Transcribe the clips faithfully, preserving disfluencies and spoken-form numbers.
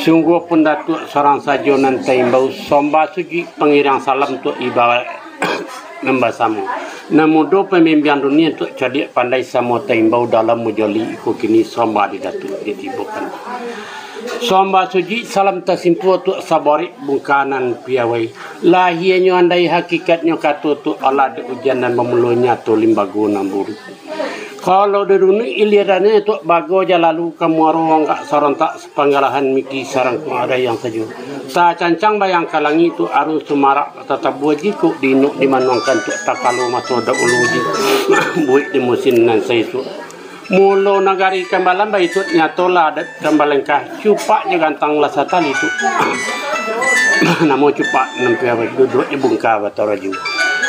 Sungguahpun Datuak surang sajo nan taimbau, somba sujuik pangiriang salam tu ibarat nan basamo. Nan mudo pamimpiang dunia tu cadiak pandai samo taimbau dalam mujoli iko kini somba di Datuak ditibokan. Somba sujuik salam tasimpua tu saborek bungkanan piawai. Lahianyo andai hakikatnyo kato tu alah dek ujan nan bamulo nyato limbago nan buruak. Kalau dirunuik ilirannyo tu bago ja lalu ka muaro anggak sarontak sapanggalahan miki sarangkuang adai yang sajo. Tacancang bayang ka langik tu arun sumarak tatabua jikok diinok dimanuangkan tu takalo maso dahulu ji buik di musim nan saisuak. Mulo nagari Kambalambai tu nyato lah adat Kambalengkah, cupak jo gantang lah satali tu. Namo cupak nan piawai duduak di bungka Batarajo.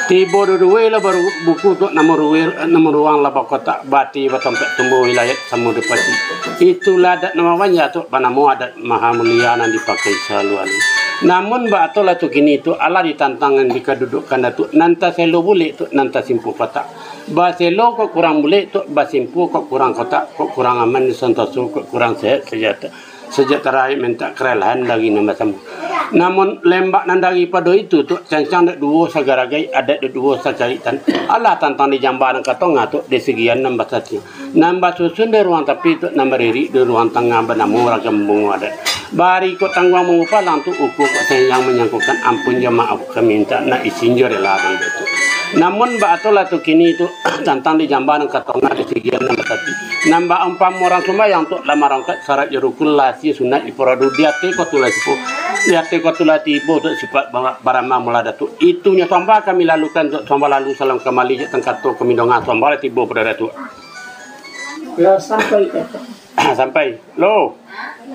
Tibo duduai lah baru buku tu namo ruir, namo ruang lah bakotak, bati batampek tumbuh wilayat samo dipati. Itulah adat namo banjar tu banamo adat maha mulia nan dipakai salalu. Namun baa tu lah tu kini tu alah ditantang nan dikaduduakkan Datuak, nan taselo bulek tu nan tasimpuah kotak. Baselo kok kurang bulek tu, basimpuah kok kurang kotak, kok kurang aman di santoso, kok kurang sehat sejahtera, sejahtera mintak karelahan dari nan basamo. Namun lembak nan daripado itu tu, cancang dek duo sagaragai, adat dek duo sakaritan. Alah tantang di jamba nan ka tongah tu, di sigian nan basatio. Nan basusun di ruang tapi tu, nan baririk di ruang tangah banamo ragam bungo adat. Bari kok tangguang mangupalang tu, ukur kok sayang manyangkokan ampun jo maaf ka mintak nak isin jo rela dari Datuak. Namun baa tu lah tu kini tu, tantang di jamba nan ka tongah di sigian nan batati. Nan baumpamo urang sumbayang tu lah marangkak syarat jo rukun lah asie sunat diparadu di ateh kok tu lah sipo. Di ateh kok tu lah tibo tu sipat ba-, barama mula Datuak. Itunyo somba kami lalukan tu somba lalu salam kambali jak tangkato kami dongah somba lah tibo pado Datuak. Lah sampai Datuak. Sampai. Lo.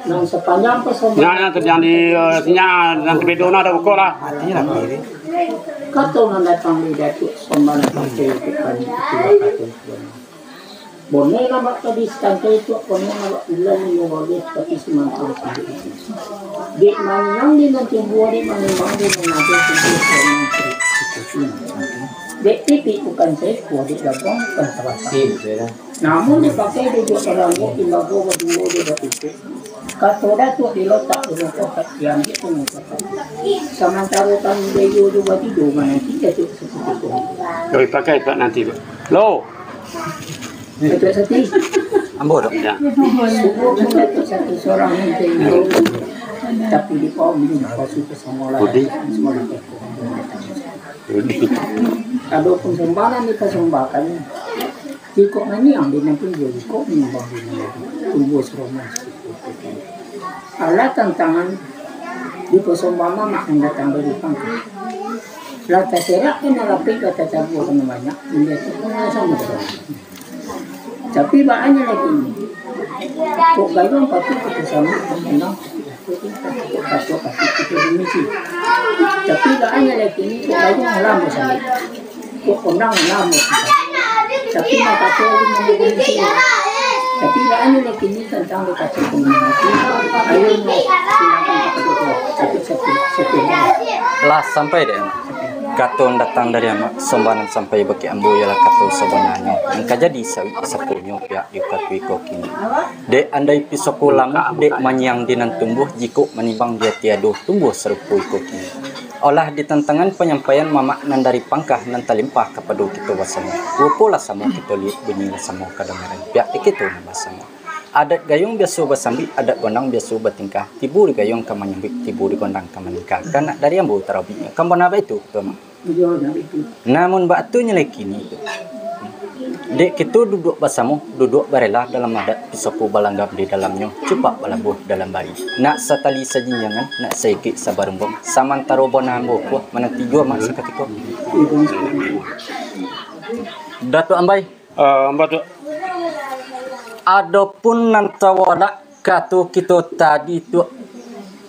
Nan sapanjang pasombaan. Nya, nya, yang di, eh, sinya, nan tabedo nah, ado buko lah. Kato nan datang dari Datuak Somba nan pakai itu kan, itulah kato itu. Bonai nabak tadi sakanto itu, bonai nabak ulang limo bagai tapi simantang sandiri. Dek maniang di nan tumbuah, dek manimbang di nan ado tumbuah, dek titik bukan saikua, dek gabuang bukan sabatang. Namun dipakai duduak baranggo, limbago baduo jo baitu. Kato Datuak dilotak di muko kat diambiak pangangkatan. Samantaro kami baiyo jo batido mananti Datuak sakutiko. Kami pakai Pak nanti, Pak. Lo. Datuak Sati. Ambo, Dok. Ya. Subuah pun Datuak Sati sorang nan taimbau. Tapi di kaum ini masih kesangolan. Budi. Budi. Adopun sombanan dipasombakan. Jikok maniang di nan tumbuah, jikok manimbang di nan ado tumbuah saroman. Alah tantangan di pasomba mamak nan datang dari pangka. Lah taserak ka nan rapek, lah tacabuah ka nan banyak, indak tu pun lah samo. Tapi baanyo lagi ni, kok gayuang patuik ka tasambik, kok menang patuik ka tasambik, kok patuik patuik ka tamisi. Tapi baanyo lagi ni, kok gayuang lah basambik. Kok kondang lamo kita. Tapi nak kata lagi nak berhenti. Tapi lah anu lah kini tentang dia kata komunikasi. Ayo nak silakan kepada dia. Satu, satu, satu. Lah sampai dek. Kato nan datang dari amak, sombanan sampai bakeh ambo ialah kato sabananyo. Nan ka jadi sawik saponyo pihak di wakatu iko kini. Dek andai pisoko lamak, dek manyiang di nan tumbuah, jikok manimbang di ati ado, tumbuah sarupo iko kini. Olah di tantangan panyampaian mamak nan dari pangka nan talimpah kapado kito basamo. Rupo lah samo kito liek, bunyi lah samo kadangaran, pihak di kito nan basamo. Adat gayuang biaso basambik, adat gondang biaso batingkah, tibo di gayuang ka manyambik, tibo di gondang ka maningkah. Kanak dari ambo tarabiknyo, kan bana baitu, kito mak. Namun baatunyo lai kini tu. Dek kito duduak basamo, duduak barela dalam adat, pisoko balanggam di dalamnyo, cupak balabuah dalam bari. Nak satali sajinjangan, nak saikik sabarumbang, samantaro bona ambo kuah mananti juo mak sakatiko. Datuak Ambai. Ah, ambo tu. Adopun nan tawalak kato kito tadi tu,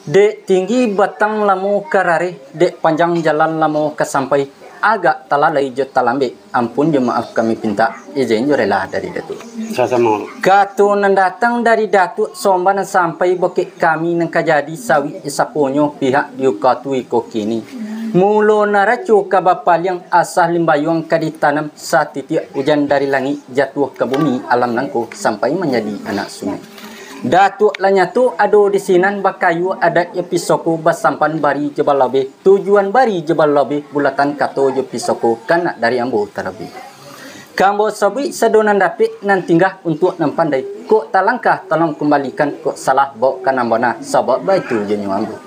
dek tinggi batang lamo ka rareh, dek panjang jalan lamo ka sampai, agak talalai jo talambek, ampun jo maaf kami pintak, izin jo rela dari Datuak. Samo-samo. Kato nan datang dari Datuak Somba nan sampai bakeh kami nan ka jadi sawik saponyo pihak di wakatu iko kini. Mulo naraco ka bapaliang, asa limbayuang ka ditanam, satitiak ujan dari langik jatuah ka bumi alam nangko sampai manjadi anak sungai. Datuak lah nyato ado di sinan, bakayu adat jo pisoko, basampan bari jo balabeh, tujuan bari jo balabeh, bulatan kato jo pisoko, ka nak dari ambo tarabih. Ka ambo sabuik sado nan dapek, nan tingga untuak nan pandai, kok talangkah tolong kumbalikan, kok salah baok ka nan bana, sabab baitu jo nyo ambo.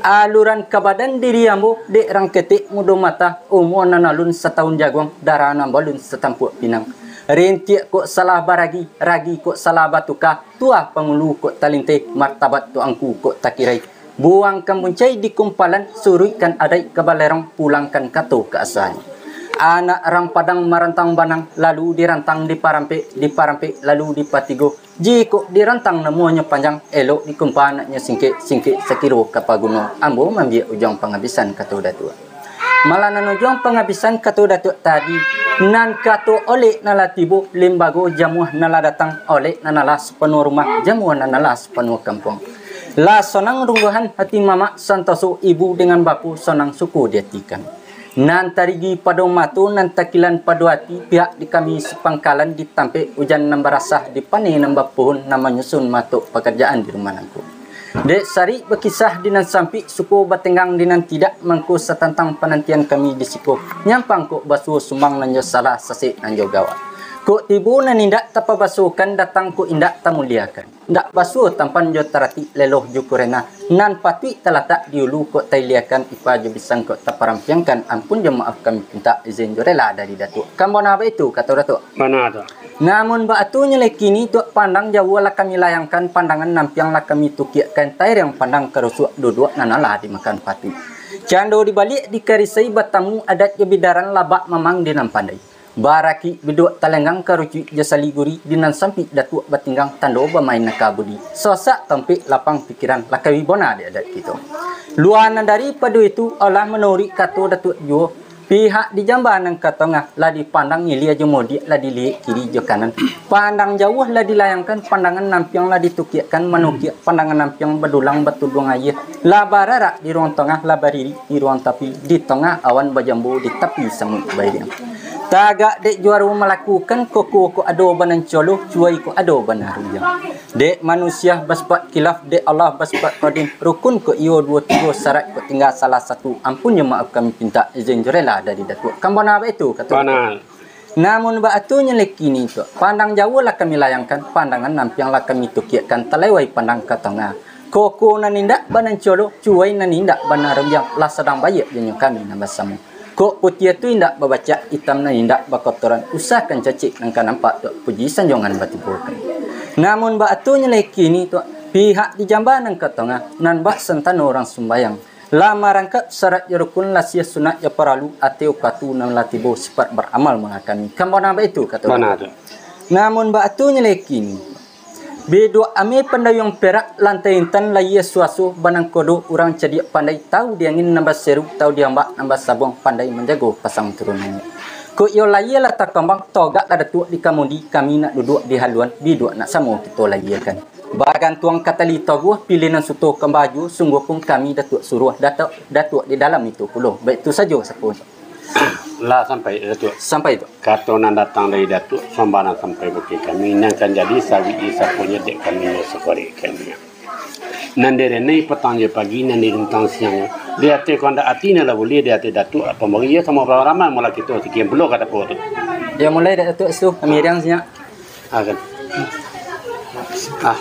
Aluran ka badan diri ambo, dek rang ketek mudo mata, umua nan alun satahun jaguang, darah nan balun satampuak pinang. Rintiak kok salah baragi, ragi kok salah batuka, tuah pangulu kok talinteh, martabat tuangku kok takirai. Buangkan buncai di kumpalan, suruikkan adaik ka balerong, pulangkan kato ka asalnyo. Anak rang Padang marantang banang, lalu dirantang diparampek, diparampek lalu dipatigo. Jikok dirantang namuahnyo panjang, elok dikumpa naknyo singkek, singkek sakiro ka paguno. Ambo mambiak ujuang pangabisan kato Datuak. Malah nan ujuang pangabisan kato Datuak tadi, nan kato olek nan lah tibo, limbago jamuah nan lah datang, olek nan alah sapanuah rumah, jamuah nan alah sapanuah kampuang. Lah sonang rungguahan hati mamak, santoso ibu dengan bapo, sonang suko di ati kami. Nan tarigi pado mato, nan takilan pado ati, pihak di kami sapangkalan, di tampek ujan nan barasah, di paneh nan bapohon, nan manyusun matok pakarajaan di rumah nangko. Dek sarik bakisah di nan sampik, suko batenggang di nan tidak, mangko satantang panantian kami di siko, nyampang kok basuo sumbang nan jo salah, sasek nan jo gawak. Kok tibo nan indak tapabasokan, datang kok indak tamuliakan. Ndak basuo tampan jo taratik, leloh jo kurena, nan patuik talatak di ulu kok tailiakan, ipa jo bisan kok taparampiangkan, ampun jo maaf kami pintak, izin jo rela dari Datuak. Kambana baitu kato Datuak. Bana tu. Namun baatunyo lai kini Tuak, pandang jauah lah kami layangkan, pandangan nampiang lah kami tukiakkan, tairiang pandang karusuak duduak nan alah dimakan patuik. Cando dibaliak dikarisai, batamu adat jo bidaran, labak mamang di nan pandai. Barakik biduak talenggang, karucuik jo saliguri, di nan sampik Datuak batinggang, tando bamain naka budi. Sosak tampek lapang pikiran, lakawi bona di adat kito. Lua nan daripado itu, alah manuruik kato Datuak juo, pihak di jamba nan ka tongah, lah dipandang ilia jo mudiak, lah diliek kiri jo kanan. Pandang jauah lah dilayangkan, pandangan nampiang lah ditukiakkan, manukiak pandangan nampiang, badulang batuduang aia, lah bararak di ruang tongah, lah baririk di ruang tapi, di tongah awan bajambo, di tapi samuik bairiang. Tagak dek juaro malakukan, koko kok ado banan colo, cuai kok ado banan rundiang. Dek manusia basipat khilaf, dek Allah basipat qadim, rukun kok iyo duo tigo, syarat kok tingga salah satu, ampun jo maaf kami pintak, izin jo rela dari Datuak. Kambana baitu kato Datuak. Bana. Namun baatunyo lai kini Tuak, pandang jauah lah kami layangkan, pandangan nampiang lah kami tukiakkan, talewai pandang ka tongah. Koko nan indak banan colo, cuai nan indak banan rundiang, lah sadang baiak jo nyo kami nan basamo. Kok putiah tu indak babacak, itam nan indak bakotoran, usahakan cacik nan ka nampak Tuak, puji sanjuangan batibokan. Namun baatunyo lai kini Tuak, pihak di jamba nan ka tongah, nan bak santano urang sumbayang. Lah marangkap syarat jo rukun, lah siah sunat jo paralu, ati ukatu nan lah tibo, sipat baramal mangakami. Kambana baitu kato Datuak. Bana tu. Namun baatunyo lai kini, biduak ameh pandayuang perak, lantai intan layie suaso, banangkodo urang cadiak pandai, tahu di angin nan baseru, tahu di ombak nan basabuang, pandai manjago pasang turunannyo. Kok iyo layie lah takambang, togak lah Datuak di kamudi, kami nak duduak di haluan, biduak nak samo kito layiekan. Bagantuang ka tali toguah, pilih nan suto kambaju, sungguahpun kami Datuak suruah, Datuak, Datuak di dalam itu pulo. Baitu sajo, sapo. Lah sampai, Datuak. Sampai tu. Kato nan datang dari Datuak, samba nan sampai bakeh kami, nan kan jadi sawik di saponyo dek kami nyo sakorek kami. Nan direnai patang jo pagi, nan dirintang siang nyo. Di ateh kandak ati nan lah buliah, di ateh Datuak apo mari, iyo samo ramai-ramai, mula kito sikian pulo ka dapua tu. Yo mulai dek Datuak situ, kami riang sinya. Ah, kan. Ah.